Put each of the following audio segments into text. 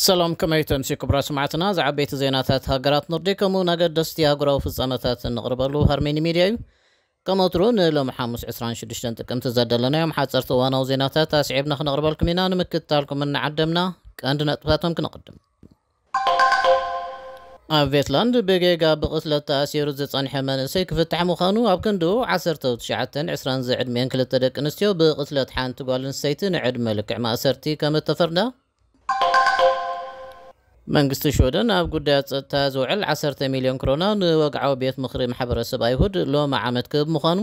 ሰላም፣ ከመይ ተምሲ ክቡራት ሰማዕትና? ዝዓበይቲ ዜናታት ሃገራት ኖርዲክ ከምኡውን ኣገደስቲ ኣህጉራዊ ፍጻመታት እንቕርበሉ ሃርሜኒ ሚድያ እዩ። ከም ወትሩ ንሎሚ ሓሙስ ዕስራን ሽዱሽተን ጥቅምቲ ዘዳለናዮም ሓጸርቲ እዋናዊ ዜናታት ኣስዒብና ክነቕርበልኩም ኢና። ንምክትታልኩም እናዓደምና ቀንዲ ነጥብታቶም ክነቕድም። ኣብ ቬትላንድ ብጌጋ ብቕትለት ተኣሲሩ ዝጸንሐ መንእሰይ ክፍታሕ ምዃኑ፣ ኣብ ክንድኡ ዓሰርተ ትሽዓተን ዕስራን ዝዕድሚአን ክልተ ደቂ ኣንስትዮ ብቕትለት ሓንቲ ጓል ኣንስተይቲ ንዕድመ ልክዕ ማእሰርቲ ከም እተፈርዳ፣ መንግስቲ ሽወደን ኣብ ጉዳያት ጸጥታ ዝውዕል ዓሰርተ ሚልዮን ክሮና ንወግዓዊ ቤት ምኽሪ ማሕበረሰብ ኣይሁድ ሎሚ ዓመት ክህብ ምዃኑ፣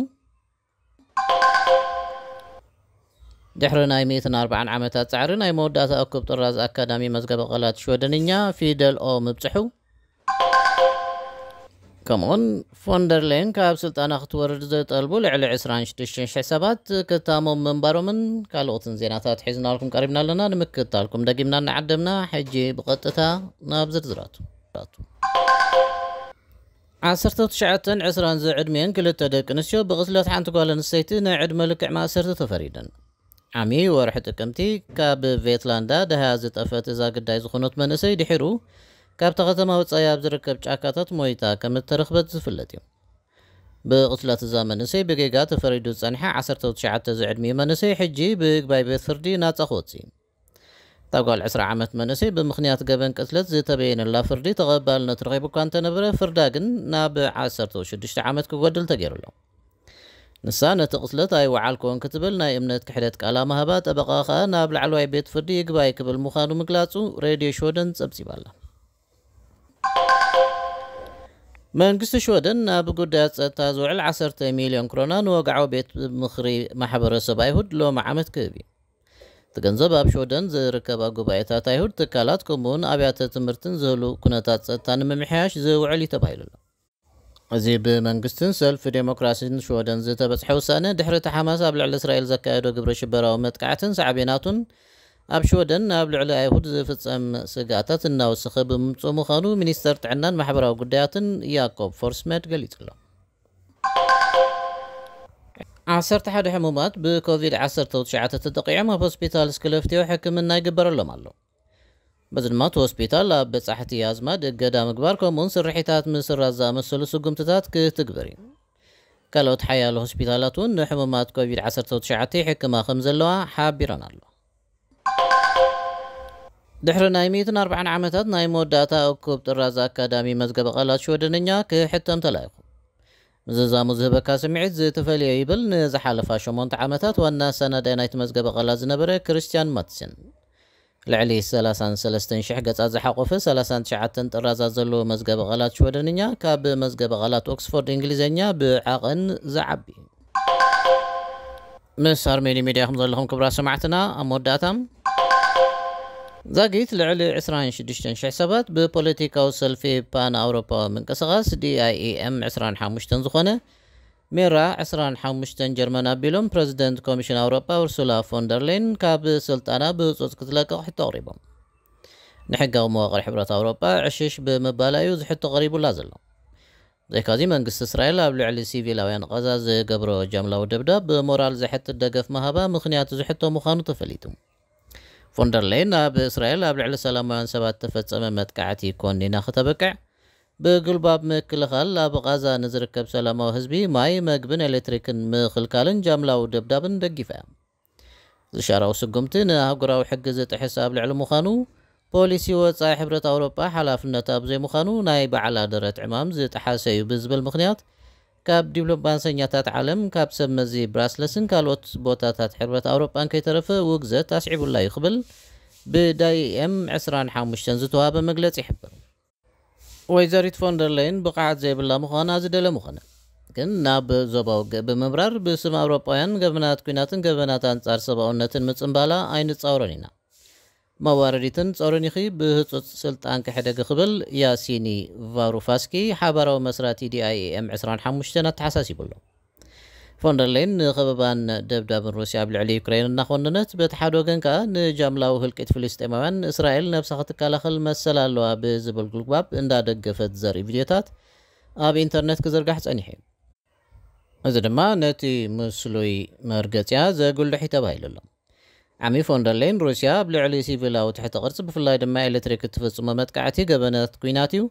ድሕሪ ናይ ሚእትን ኣርባዓን ዓመታት ጻዕሪ ናይ መወዳእታ እኩብ ጥራዝ ኣካዳሚ መዝገበ ቃላት ሽወደንኛ ፊደል ኦ ምብጽሑ፣ ከምኡውን ፎንደርሌን ካብ ስልጣና ክትወርድ ዝጠልቡ ልዕሊ ዕስራን ሽዱሽተን ሽሕ ሰባት ክታሞም ምንባሮምን ካልኦትን ዜናታት ሒዝናልኩም ቀሪብና ኣለና። ንምክትታልኩም ደጊምና እናዓደምና፣ ሕጂ ብቐጥታ ናብ ዝርዝራቱ። ዓሰርተ ትሽዓተን ዕስራን ዝዕድሚአን ክልተ ደቂ ኣንስትዮ ብቕትለት ሓንቲ ጓል ኣንስተይቲ ናይ ዕድመ ልክዕ ማእሰርቲ ተፈሪደን። ዓሚ ወርሒ ጥቅምቲ ካብ ቬትላንዳ ደሃያ ዝጠፈት እዛ ግዳይ ዝኾነት መንእሰይ፣ ድሒሩ ካብታ ከተማ ወጻኢ ኣብ ዝርከብ ጫካታት ሞይታ ከም እተረኽበት ዝፍለጥ እዩ። ብቕትለት እዛ መንእሰይ ብጌጋ ተፈሪዱ ዝጸንሐ ዓሰርተ ትሽዓተ ዝዕድሚኡ መንእሰይ፣ ሕጂ ብይግባይ ቤት ፍርዲ ናጻ ክወጽእ እዩ። እታ ጓል ዕስራ ዓመት መንእሰይ ብምኽንያት ገበን ቅትለት ዝተበየነላ ፍርዲ ተቐባልነት ረኺቡ እኳ እንተነበረ፣ ፍርዳ ግን ናብ ዓሰርተ ሽዱሽተ ዓመት ክጎድል ተገይሩ ኣሎ። ንሳ ነቲ ቅትለት ኣይወዓልኩዎን ክትብል ናይ እምነት ክሕደት ቃላ ምሃባ፣ ጠበቓ ከኣ ናብ ላዕለዋይ ቤት ፍርዲ ይግባይ ክብል ምዃኑ ምግላጹ ሬድዮ ሽወደን ጸብጺባ ኣላ። መንግስቲ ሽወደን ኣብ ጉዳያት ጸጥታ ዝውዕል ዓሰርተ ሚልዮን ክሮና ንወግዓዊ ቤት ምኽሪ ማሕበረሰብ ኣይሁድ ሎሚ ዓመት ክህብ እዩ። እቲ ገንዘብ ኣብ ሽወደን ዝርከባ ጉባኤታት ኣይሁድ፣ ትካላት፣ ከምኡውን ኣብያተ ትምህርትን ዝህሉ ኩነታት ጸጥታ ንምምሕያሽ ዝውዕል እዩ ተባሂሉ ኣሎ። እዚ ብመንግስትን ሰልፊ ዴሞክራሲን ሽወደን ዝተበጽሐ ውሳነ፣ ድሕሪ እቲ ሓማስ ኣብ ልዕሊ እስራኤል ዘካየዶ ግብረ ሽበራዊ መጥቃዕትን ሳዕቤናቱን ኣብ ሽወደን ኣብ ልዕሊ ኣይሁድ ዝፍጸም ስግኣታት እናወሰኸ ብምምጽኡ ምዃኑ ሚኒስተር ጥዕናን ማሕበራዊ ጉዳያትን ያኮብ ፎርስመድ ገሊጹ ኣሎ። ዓሰርተ ሓደ ሕሙማት ብኮቪድ ዓሰርተ ትሽዓተ ተጠቒዖም ኣብ ሆስፒታል ስክለፍትዮ ሕክምና ይግበረሎም ኣሎ። በዚ ድማ እቲ ሆስፒታል ኣብ በጻሕቲ ኣዝማድ እገዳ ምግባር፣ ከምኡውን ስርሒታት ምስራዝ ዝኣመሰሉ ስጉምትታት ክትግብር እዩ። ካልኦት ሓያሎ ሆስፒታላት እውን ንሕሙማት ኮቪድ ዓሰርተ ትሽዓተ ይሕክማ ከም ዘለዋ ሓቢረን ኣሎ። ድሕሪ ናይ ሚእትን ኣርባዓን ዓመታት ናይ መወዳእታ እኩብ ጥራዝ ኣካዳሚ መዝገበ ቃላት ሽወደንኛ ክሕተም ተላኢኹ። ምዝዛሙ ዝህበካ ስምዒት ዝተፈልየ ይብል ንዝሓለፋ ሸሞንተ ዓመታት ዋና ኣሰናዳኢ ናይቲ መዝገበ ቃላት ዝነበረ ክርስቲያን ማትስን። ልዕሊ ሰላሳን ሰለስተን ሽሕ ገጻት ዝሓቖፈ ሰላሳን ትሽዓተን ጥራዛት ዘለዎ መዝገበ ቃላት ሽወደንኛ፣ ካብ መዝገበ ቃላት ኦክስፎርድ እንግሊዝኛ ብዓቐን ዝዓቢ። ምስ ኣርሜኒ ሚድያ ከም ዘለኹም ክቡራት ሰማዕትና፣ ኣብ መወዳእታ ዛጊት ልዕሊ ዕስራን ሽዱሽተን ሽሕ ሰባት ብፖለቲካዊ ሰልፊ ፓን ኣውሮፓዊ ምንቅስቓስ ዲኣይኤም ዕስራን ሓሙሽተን ዝኾነ ሜራ ዕስራን ሓሙሽተን ጀርመን ኣቢሎም ፕረዚደንት ኮሚሽን ኣውሮፓ ኡርሱላ ፎንደርሌን ካብ ስልጣና ብህጹጽ ክትለቅቕ ሕቶ ኣቕሪቦም። ንሕጋዊ መዋቕር ሕብረት ኣውሮፓ ዕሽሽ ብምባላ እዩ እዚ ሕቶ ቀሪቡላ ዘሎ። ዘይካዚ መንግስቲ እስራኤል ኣብ ልዕሊ ሲቪላውያን ቃዛ ዝገብሮ ጃምላዊ ደብዳብ ብሞራል ዘሕትት ደገፍ ምሃባ ምኽንያት እዚ ሕቶ ምዃኑ ተፈሊጡ። ፎንደርሌን ኣብ እስራኤል ኣብ ልዕሊ ሰላማውያን ሰባት ተፈጸመ መጥቃዕቲ ኮኒና ከተበቅዕ፣ ብጉልባብ ምክልኻል ኣብ ቃዛ ንዝርከብ ሰላማዊ ህዝቢ ማይ፣ መግብን ኤሌክትሪክን ምኽልካልን ጃምላዊ ደብዳብን ደጊፋ እያ። ዝሻራዊ ስጉምቲ ንኣህጉራዊ ሕጊ ዝጥሕስ ኣብ ልዕሊ ምዃኑ፣ ፖሊሲ ወጻኢ ሕብረት ኣውሮጳ ሓላፍነት ኣብ ዘይምዃኑ፣ ናይ ባዕላ ደረት ዕማም ዝጠሓሰ እዩ ብዝብል ምኽንያት፣ ካብ ዲፕሎማሰኛታት ዓለም፣ ካብ ሰብ መዚ ብራስለስን ካልኦት ቦታታት ሕብረት ኣውሮጳን ከይተረፈ ውግዘት ኣስዒቡላ እዩ ክብል ብዳይኤም ዕስራን ሓሙሽተን ዝተዋህበ መግለጺ ይሕብር። ወይዘሪት ፎንደርለይን ብቕዓት ዘይብላ ምዃና ዝደለ ምኾነ። ግን ናብ ዞባ ውግእ ብምምራር ብስም ኣውሮጳውያን ገበናት ኲናትን ገበናት ኣንጻር ሰብኣውነትን ምጽንባላ ኣይንጻወሮን ኢና። መዋረዲትን ጾርን ኢኺ፣ ብህጹጽ ስልጣን ክሕደጊ ክብል ያሲኒ ቫሩፋስኪ፣ ሓባራዊ መስራቲ ዲኣይኤም ዕስራን ሓሙሽተን ኣተሓሳሲቡ ኣሎ። ፎንደርሌን ንኸበባን ደብዳብን ሩስያ ኣብ ልዕሊ ዩክሬን እናኾነነት፣ በቲ ሓደ ወገን ከኣ ንጃምላዊ ህልቂት ፍልስጤማውያን እስራኤል ነብሳ ክትከላኸል መሰል ኣለዋ ብዝብል ጉልባብ እንዳደገፈት ዘርኢ ቪድዮታት ኣብ ኢንተርነት ክዝርጋሕ ጸኒሑ እዩ። እዚ ድማ ነቲ ምስሉይ መርገጺኣ ዘጉልሕ እዩ ተባሂሉ ኣሎ። ዓሚ ፎንደርሌን ሩስያ ኣብ ልዕሊ ሲቪላዊ ትሕቲ ቅርጺ ብፍላይ ድማ ኤሌክትሪክ እትፍጽሞ መጥቃዕቲ ገበናት ኲናት እዩ።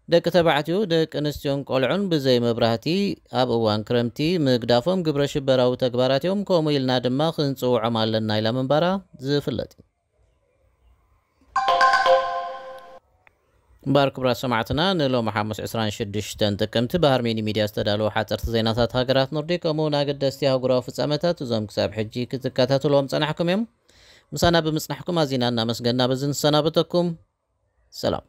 ደቂ ተባዕትዮ፣ ደቂ ኣንስትዮን ቆልዑን ብዘይ መብራህቲ ኣብ እዋን ክረምቲ ምግዳፎም ግብረ ሽበራዊ ተግባራት እዮም፣ ከምኡ ኢልና ድማ ክንጽውዖም ኣለና ኢላ ምንባራ ዝፍለጥ እዩ። እምበኣር ክቡራት ሰማዕትና፣ ንሎሚ ሓሙስ ዕስራን ሽዱሽተን ጥቅምቲ ብሃርሜኒ ሚድያ ዝተዳለዉ ሓፀርቲ ዜናታት ሃገራት ኖርዲክ ከምኡ እውን ኣገደስቲ ኣህጉራዊ ፍጻመታት እዞም ክሳብ ሕጂ ክትከታተልዎም ጸናሕኩም እዮም። ምሳና ብምጽናሕኩም ኣዚና እናመስገና በዚ ንሰናበተኩም። ሰላም።